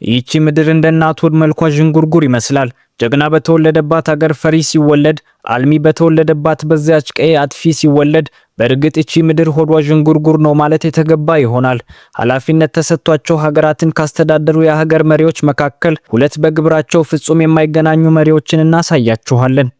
ይህቺ ምድር እንደ እናቱ ሆድ መልኳ ዥንጉርጉር ይመስላል። ጀግና በተወለደባት አገር ፈሪ ሲወለድ፣ አልሚ በተወለደባት በዚያች ቀይ አጥፊ ሲወለድ፣ በእርግጥ ይቺ ምድር ሆዷ ዥንጉርጉር ነው ማለት የተገባ ይሆናል። ኃላፊነት ተሰጥቷቸው ሀገራትን ካስተዳደሩ የሀገር መሪዎች መካከል ሁለት በግብራቸው ፍጹም የማይገናኙ መሪዎችን እናሳያችኋለን።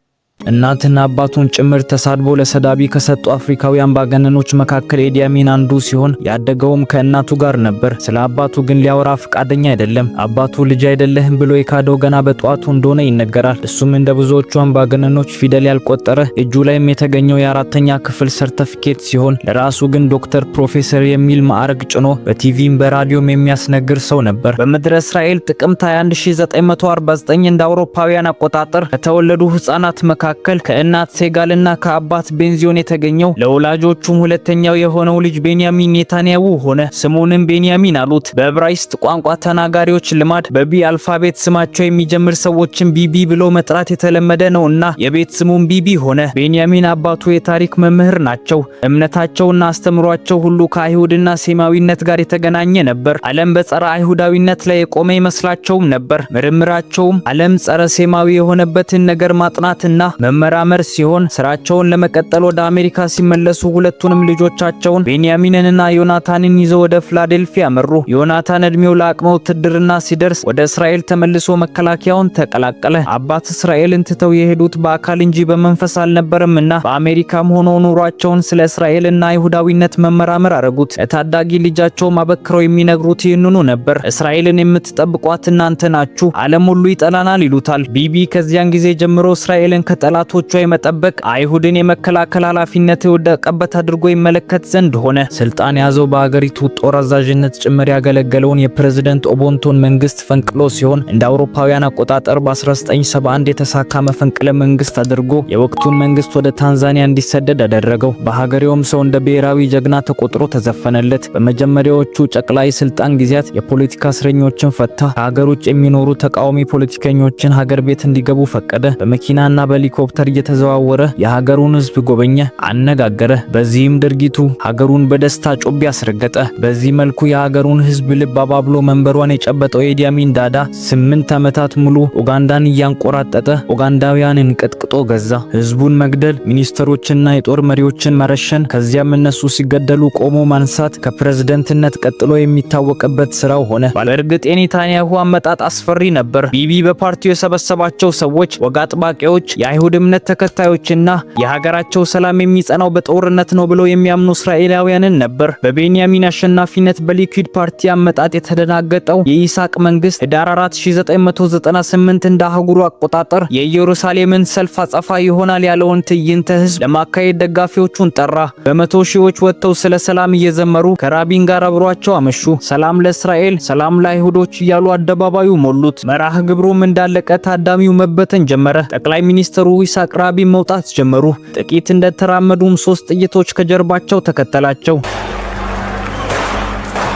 እናትና አባቱን ጭምር ተሳድቦ ለሰዳቢ ከሰጡ አፍሪካዊ አምባገነኖች መካከል ኢዲ አሚን አንዱ ሲሆን ያደገውም ከእናቱ ጋር ነበር። ስለ አባቱ ግን ሊያወራ ፈቃደኛ አይደለም። አባቱ ልጅ አይደለህም ብሎ የካደው ገና በጠዋቱ እንደሆነ ይነገራል። እሱም እንደ ብዙዎቹ አምባገነኖች ፊደል ያልቆጠረ፣ እጁ ላይም የተገኘው የአራተኛ ክፍል ሰርተፊኬት ሲሆን ለራሱ ግን ዶክተር፣ ፕሮፌሰር የሚል ማዕረግ ጭኖ በቲቪም በራዲዮም የሚያስነግር ሰው ነበር። በምድረ እስራኤል ጥቅምት 21 1949 እንደ አውሮፓውያን አቆጣጠር ከተወለዱ ህጻናት መካከል ከእናት ሴጋልና ከአባት ቤንዚዮን የተገኘው፣ ለወላጆቹም ሁለተኛው የሆነው ልጅ ቤንያሚን ኔታንያሁ ሆነ። ስሙንም ቤንያሚን አሉት። በዕብራይስጥ ቋንቋ ተናጋሪዎች ልማድ በ B alphabet ስማቸው የሚጀምር ሰዎችን ቢቢ ብሎ መጥራት የተለመደ ነውና የቤት ስሙም ቢቢ ሆነ። ቤንያሚን አባቱ የታሪክ መምህር ናቸው። እምነታቸውና አስተምሯቸው ሁሉ ከአይሁድና ሴማዊነት ጋር የተገናኘ ነበር። ዓለም በጸረ አይሁዳዊነት ላይ የቆመ ይመስላቸውም ነበር። ምርምራቸውም ዓለም ጸረ ሴማዊ የሆነበትን ነገር ማጥናትና መመራመር ሲሆን ስራቸውን ለመቀጠል ወደ አሜሪካ ሲመለሱ ሁለቱንም ልጆቻቸውን ቤንያሚንንና ዮናታንን ይዘው ወደ ፊላዴልፊያ አመሩ። ዮናታን እድሜው ለአቅመ ውትድርና ሲደርስ ወደ እስራኤል ተመልሶ መከላከያውን ተቀላቀለ። አባት እስራኤልን ትተው የሄዱት በአካል እንጂ በመንፈስ አልነበረምና በአሜሪካም ሆኖ ኑሯቸውን ስለ እስራኤልና አይሁዳዊነት መመራመር አረጉት። ለታዳጊ ልጃቸውም አበክረው የሚነግሩት ይህንኑ ነበር። "እስራኤልን የምትጠብቋት እናንተ ናችሁ፣ ዓለም ሁሉ ይጠላናል" ይሉታል። ቢቢ ከዚያን ጊዜ ጀምሮ እስራኤልን ከጠላቶቿ የመጠበቅ፣ አይሁድን የመከላከል ኃላፊነት የወደቀበት አድርጎ ይመለከት ዘንድ ሆነ። ስልጣን የያዘው በአገሪቱ ጦር አዛዥነት ጭምር ያገለገለውን የፕሬዝደንት ኦቦንቶን መንግስት ፈንቅሎ ሲሆን እንደ አውሮፓውያን አቆጣጠር በ1971 የተሳካ መፈንቅለ መንግስት አድርጎ የወቅቱን መንግስት ወደ ታንዛኒያ እንዲሰደድ አደረገው። በሀገሬውም ሰው እንደ ብሔራዊ ጀግና ተቆጥሮ ተዘፈነለት። በመጀመሪያዎቹ ጨቅላ የስልጣን ጊዜያት የፖለቲካ እስረኞችን ፈታ። ከሀገር ውጭ የሚኖሩ ተቃዋሚ ፖለቲከኞችን ሀገር ቤት እንዲገቡ ፈቀደ። በመኪናና በሄሊኮፕተር እየተዘዋወረ የሀገሩን ህዝብ ጎበኘ፣ አነጋገረ። በዚህም ድርጊቱ ሀገሩን በደስታ ጮቤ አስረገጠ። በዚህ መልኩ የሀገሩን ህዝብ ልብ አባብሎ መንበሯን የጨበጠው ኢዲ አሚን ዳዳ 8 ዓመታት ሙሉ ኡጋንዳን እያንቆራጠጠ ኡጋንዳውያንን ቀጥቅጦ ገዛ። ህዝቡን መግደል፣ ሚኒስትሮችና የጦር መሪዎችን መረሸን፣ ከዚያም እነሱ ሲገደሉ ቆሞ ማንሳት ከፕሬዝደንትነት ቀጥሎ የሚታወቅበት ስራው ሆነ። በእርግጥ የኔታንያሁ አመጣጥ አስፈሪ ነበር። ቢቢ በፓርቲው የሰበሰባቸው ሰዎች ወግ አጥባቂዎች፣ የአይሁድ እምነት ተከታዮችና የሀገራቸው ሰላም የሚጸናው በጦርነት ነው ብለው የሚያምኑ እስራኤላውያንን ነበር። በቤንያሚን አሸናፊነት በሊኩድ ፓርቲ አመጣጥ የተደናገጠው የኢሳቅ መንግስት ህዳር 4 1998 እንደ አህጉሩ አቆጣጠር የኢየሩሳሌምን ሰልፍ አጸፋ ይሆናል ያለውን ትዕይንተ ህዝብ ለማካሄድ ደጋፊዎቹን ጠራ። በመቶ ሺዎች ወጥተው ስለ ሰላም እየዘመሩ ከራቢን ጋር አብሯቸው አመሹ። "ሰላም ለእስራኤል፣ ሰላም ለአይሁዶች" እያሉ አደባባዩ ሞሉት። መርሃ ግብሩም እንዳለቀ ታዳሚው መበተን ጀመረ። ጠቅላይ ሚኒስትሩ ይስሐቅ ራቢን መውጣት ጀመሩ። ጥቂት እንደተራመዱም ሶስት ጥይቶች ከጀርባቸው ተከተላቸው።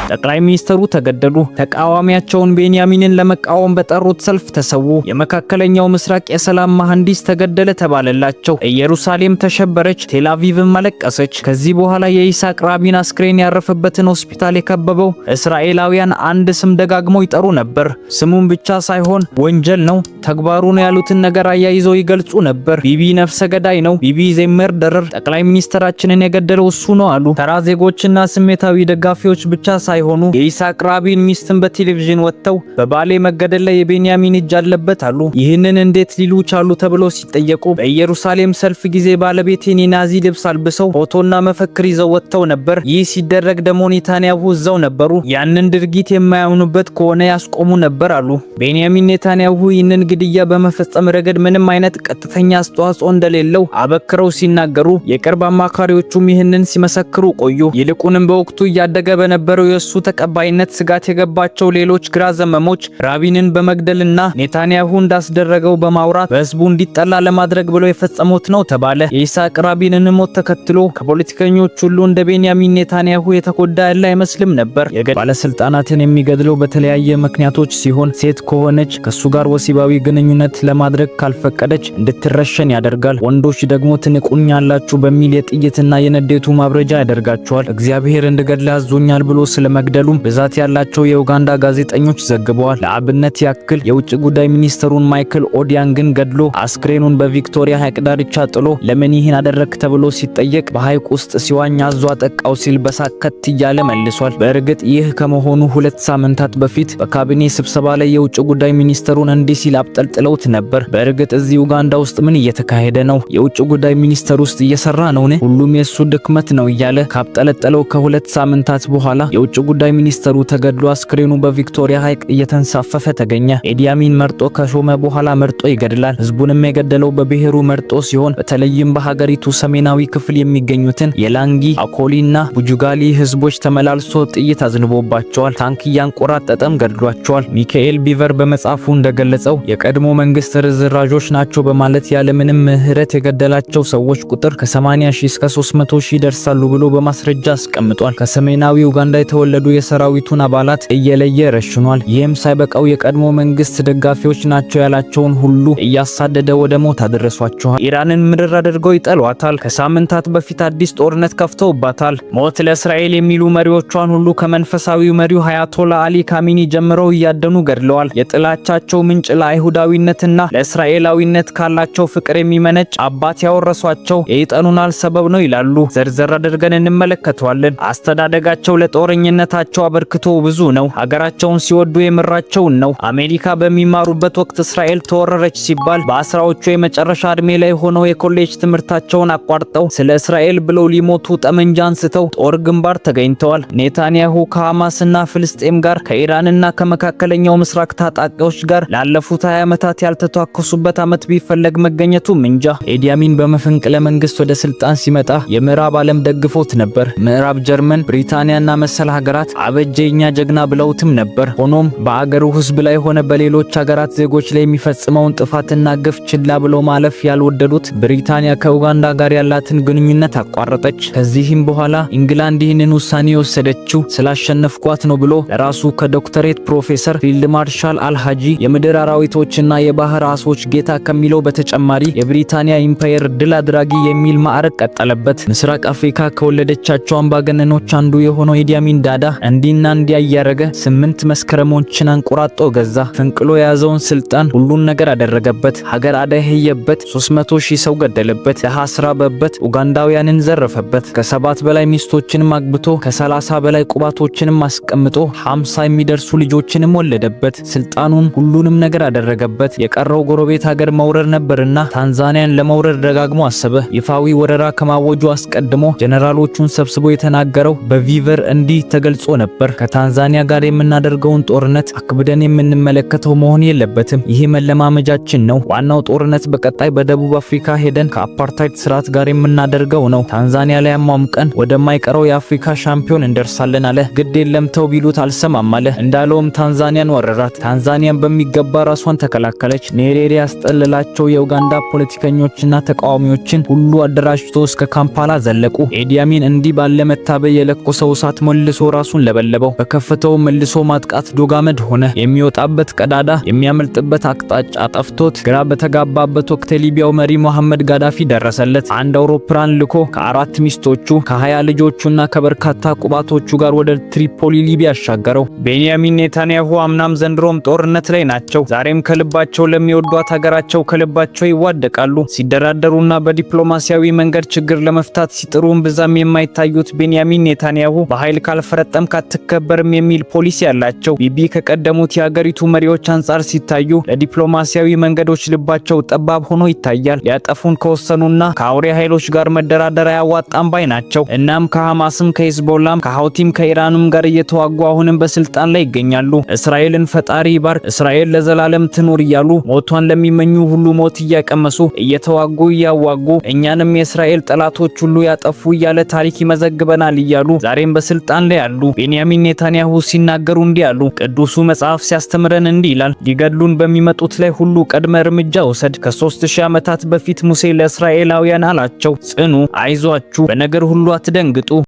ጠቅላይ ሚኒስትሩ ተገደሉ። ተቃዋሚያቸውን ቤንያሚንን ለመቃወም በጠሩት ሰልፍ ተሰዉ። የመካከለኛው ምስራቅ የሰላም መሐንዲስ ተገደለ ተባለላቸው። ኢየሩሳሌም ተሸበረች፣ ቴልአቪቭም አለቀሰች። ከዚህ በኋላ የይስሐቅ ራቢን አስክሬን ያረፈበትን ሆስፒታል የከበበው እስራኤላውያን አንድ ስም ደጋግመው ይጠሩ ነበር። ስሙን ብቻ ሳይሆን ወንጀል ነው፣ ተግባሩ ነው ያሉትን ነገር አያይዘው ይገልጹ ነበር። "ቢቢ ነፍሰ ገዳይ ነው፣ ቢቢ the murderer፣ ጠቅላይ ሚኒስትራችንን የገደለው እሱ ነው" አሉ። ተራ ዜጎችና ስሜታዊ ደጋፊዎች ብቻ ሳይሆኑ የይስሐቅ ራቢን ሚስትም በቴሌቪዥን ወጥተው በባሌ መገደል ላይ የቤንያሚን እጅ አለበት አሉ። ይህንን እንዴት ሊሉ ቻሉ ተብለው ሲጠየቁ በኢየሩሳሌም ሰልፍ ጊዜ ባለቤቴን የናዚ ልብስ አልብሰው ፎቶና መፈክር ይዘው ወጥተው ነበር። ይህ ሲደረግ ደግሞ ኔታንያሁ እዛው ነበሩ። ያንን ድርጊት የማያምኑበት ከሆነ ያስቆሙ ነበር አሉ። ቤንያሚን ኔታንያሁ ይህንን ግድያ በመፈጸም ረገድ ምንም አይነት ቀጥተኛ አስተዋጽኦ እንደሌለው አበክረው ሲናገሩ፣ የቅርብ አማካሪዎቹም ይህንን ሲመሰክሩ ቆዩ። ይልቁንም በወቅቱ እያደገ በነበረው የእሱ ተቀባይነት ስጋት የገባቸው ሌሎች ግራ ዘመሞች ራቢንን በመግደልና ኔታንያሁ እንዳስደረገው በማውራት በህዝቡ እንዲጠላ ለማድረግ ብለው የፈጸሙት ነው ተባለ። የይስሐቅ ራቢንን ሞት ተከትሎ ከፖለቲከኞች ሁሉ እንደ ቤንያሚን ኔታንያሁ የተጎዳ ያለ አይመስልም ነበር። ባለስልጣናትን የሚገድለው በተለያየ ምክንያቶች ሲሆን ሴት ከሆነች ከሱ ጋር ወሲባዊ ግንኙነት ለማድረግ ካልፈቀደች እንድትረሸን ያደርጋል። ወንዶች ደግሞ ትንቁኛላችሁ በሚል የጥይትና የንዴቱ ማብረጃ ያደርጋቸዋል። እግዚአብሔር እንድገድል አዞኛል ብሎ ስለመካድ መግደሉም ብዛት ያላቸው የኡጋንዳ ጋዜጠኞች ዘግበዋል። ለአብነት ያክል የውጭ ጉዳይ ሚኒስትሩን ማይክል ኦዲያንግን ገድሎ አስክሬኑን በቪክቶሪያ ሐይቅ ዳርቻ ጥሎ ለምን ይህን አደረክ ተብሎ ሲጠየቅ በሐይቅ ውስጥ ሲዋኝ አዞ አጠቃው ሲል በሳቅ ከት እያለ መልሷል። በእርግጥ ይህ ከመሆኑ 2 ሳምንታት በፊት በካቢኔ ስብሰባ ላይ የውጭ ጉዳይ ሚኒስትሩን እንዲህ ሲል አብጠልጥለውት ነበር። በእርግጥ እዚህ ኡጋንዳ ውስጥ ምን እየተካሄደ ነው? የውጭ ጉዳይ ሚኒስተር ውስጥ እየሰራ ነውን? ሁሉም የሱ ድክመት ነው እያለ ካብጠለጠለው ከ2 ሳምንታት በኋላ የውጭ ጉዳይ ሚኒስተሩ ተገድሎ አስክሬኑ በቪክቶሪያ ሐይቅ እየተንሳፈፈ ተገኘ። ኤዲ አሚን መርጦ ከሾመ በኋላ መርጦ ይገድላል። ህዝቡንም የገደለው በብሔሩ መርጦ ሲሆን በተለይም በሀገሪቱ ሰሜናዊ ክፍል የሚገኙትን የላንጊ፣ አኮሊና ቡጁጋሊ ህዝቦች ተመላልሶ ጥይት አዝንቦባቸዋል። ታንክ እያንቆራጠጠም ገድሏቸዋል። ሚካኤል ቢቨር በመጽሐፉ እንደገለጸው የቀድሞ መንግስት ርዝራዦች ናቸው በማለት ያለምንም ምህረት የገደላቸው ሰዎች ቁጥር ከ80 ሺህ እስከ 300 ሺህ ይደርሳሉ ብሎ በማስረጃ አስቀምጧል። ከሰሜናዊ ኡጋንዳ የተወለዱ የሰራዊቱን አባላት እየለየ ረሽኗል። ይህም ሳይበቃው የቀድሞ መንግስት ደጋፊዎች ናቸው ያላቸውን ሁሉ እያሳደደ ወደ ሞት አደረሷቸዋል። ኢራንን ምርር አድርገው ይጠሏታል። ከሳምንታት በፊት አዲስ ጦርነት ከፍተውባታል። ሞት ለእስራኤል የሚሉ መሪዎቿን ሁሉ ከመንፈሳዊው መሪው አያቶላ አሊ ካሚኒ ጀምረው እያደኑ ገድለዋል። የጥላቻቸው ምንጭ ለአይሁዳዊነትና ለእስራኤላዊነት ካላቸው ፍቅር የሚመነጭ አባት ያወረሷቸው የይጠኑናል ሰበብ ነው ይላሉ። ዘርዘር አድርገን እንመለከተዋለን። አስተዳደጋቸው ለጦረኝነታቸው አበርክቶ ብዙ ነው። ሀገራቸውን ሲወዱ የምራቸውን ነው። አሜሪካ በሚማሩበት ወቅት እስራኤል ተወረረች ሲባል በ10ዎቹ የመጨረሻ እድሜ ላይ ሆነው የኮሌጅ ትምህርታቸውን አቋርጠው ስለ እስራኤል ብለው ሊሞቱ ጠመንጃ አንስተው ጦር ግንባር ተገኝተዋል። ኔታንያሁ ከሐማስና ፍልስጤም ጋር፣ ከኢራንና ከመካከለኛው ምስራቅ ታጣቂዎች ጋር ላለፉት 20 ዓመታት ያልተታኮሱበት ዓመት ቢፈለግ መገኘቱ እንጃ። ኤዲ አሚን በመፈንቅለ መንግስት ወደ ስልጣን ሲመጣ የምዕራብ ዓለም ደግፎት ነበር። ምዕራብ ጀርመን፣ ብሪታንያና መሰል ሀገራት አበጀ የኛ ጀግና ብለውትም ነበር። ሆኖም በአገሩ ህዝብ ላይ ሆነ በሌሎች ሀገራት ዜጎች ላይ የሚፈጽመውን ጥፋትና ግፍ ችላ ብሎ ማለፍ ያልወደዱት ብሪታንያ ከኡጋንዳ ጋር ያላትን ግንኙነት አቋረጠች። ከዚህም በኋላ ኢንግላንድ ይህንን ውሳኔ የወሰደችው ስላሸነፍኳት ነው ብሎ ለራሱ ከዶክተሬት ፕሮፌሰር፣ ፊልድ ማርሻል፣ አልሃጂ፣ የምድር አራዊቶችና የባህር አሶች ጌታ ከሚለው በተጨማሪ የብሪታንያ ኢምፓየር ድል አድራጊ የሚል ማዕረግ ቀጠለበት። ምስራቅ አፍሪካ ከወለደቻቸው አምባገነኖች አንዱ የሆነው ኢዲ አሚን ዳዳ እንዲና እንዲያ እያረገ ስምንት መስከረሞችን አንቆራጦ ገዛ። ፈንቅሎ የያዘውን ስልጣን ሁሉን ነገር አደረገበት። ሀገር አደህየበት። 300 ሺህ ሰው ገደለበት። ደሃ አስራበበት። ኡጋንዳውያንን ዘረፈበት። ከሰባት በላይ ሚስቶችንም አግብቶ፣ ከ30 በላይ ቁባቶችንም አስቀምጦ፣ 50 የሚደርሱ ልጆችንም ወለደበት። ስልጣኑን ሁሉንም ነገር አደረገበት። የቀረው ጎረቤት ሀገር መውረር ነበርና ታንዛኒያን ለመውረር ደጋግሞ አሰበ። ይፋዊ ወረራ ከማወጁ አስቀድሞ ጀነራሎቹን ሰብስቦ የተናገረው በቪቨር እንዲህ ተገልጾ ነበር። ከታንዛኒያ ጋር የምናደርገውን ጦርነት አክብደን የምንመለከተው መሆን የለበትም። ይህ መለማመጃችን ነው። ዋናው ጦርነት በቀጣይ በደቡብ አፍሪካ ሄደን ከአፓርታይድ ስርዓት ጋር የምናደርገው ነው። ታንዛኒያ ላይ አሟሙቀን ወደማይቀረው የአፍሪካ ሻምፒዮን እንደርሳለን አለ። ግድ የለም ተው ቢሉት አልሰማም አለ። እንዳለውም ታንዛኒያን ወረራት። ታንዛኒያን በሚገባ ራሷን ተከላከለች። ኔሬሬ ያስጠለላቸው የኡጋንዳ ፖለቲከኞችና ተቃዋሚዎችን ሁሉ አደራጅቶ እስከ ካምፓላ ዘለቁ። ኤዲ አሚን እንዲህ ባለ መታበይ የለኮሰው እሳት መልሶ ራሱን ለበለበው። በከፈተው መልሶ ማጥቃት ዶግ አመድ ሆነ። የሚወጣበት ቀዳዳ፣ የሚያመልጥበት አቅጣጫ ጠፍቶት ግራ በተጋባበት ወቅት የሊቢያው መሪ መሐመድ ጋዳፊ ደረሰለት። አንድ አውሮፕላን ልኮ ከአራት ሚስቶቹ፣ ከ20 ልጆቹና ከበርካታ ቁባቶቹ ጋር ወደ ትሪፖሊ ሊቢያ አሻገረው። ቤንያሚን ኔታንያሁ አምናም ዘንድሮም ጦርነት ላይ ናቸው። ዛሬም ከልባቸው ለሚወዷት ሀገራቸው ከልባቸው ይዋደቃሉ። ሲደራደሩና በዲፕሎማሲያዊ መንገድ ችግር ለመፍታት ሲጥሩ እምብዛም የማይታዩት ቤንያሚን ኔታንያሁ በኃይል ካልፈረጠምክ አትከበርም የሚል ፖሊሲ ያላቸው ቢቢ ከቀደሙት የሀገሪቱ መሪዎች አንጻር ሲታዩ ለዲፕሎማሲያዊ መንገዶች ልባቸው ጠባብ ሆኖ ይታያል። ሊያጠፉን ከወሰኑና ከአውሬ ኃይሎች ጋር መደራደር አያዋጣም ባይ ናቸው። እናም ከሐማስም፣ ከሂዝቦላም፣ ከሀውቲም፣ ከኢራንም ጋር እየተዋጉ አሁንም በስልጣን ላይ ይገኛሉ። እስራኤልን ፈጣሪ ይባርክ፣ እስራኤል ለዘላለም ትኑር እያሉ ሞቷን ለሚመኙ ሁሉ ሞት እያቀመሱ፣ እየተዋጉ እያዋጉ፣ እኛንም የእስራኤል ጠላቶች ሁሉ ያጠፉ እያለ ታሪክ ይመዘግበናል እያሉ ዛሬም በስልጣን ላይ አሉ። ቤንያሚን ኔታንያሁ ሲናገሩ እንዲህ አሉ። ቅዱሱ መጽሐፍ ሲያስተምረን እንዲህ ይላል፣ ሊገድሉን በሚመጡት ላይ ሁሉ ቀድመህ እርምጃ ውሰድ። ከ3000 ዓመታት በፊት ሙሴ ለእስራኤላውያን አላቸው፣ ጽኑ፣ አይዟችሁ፣ በነገር ሁሉ አትደንግጡ።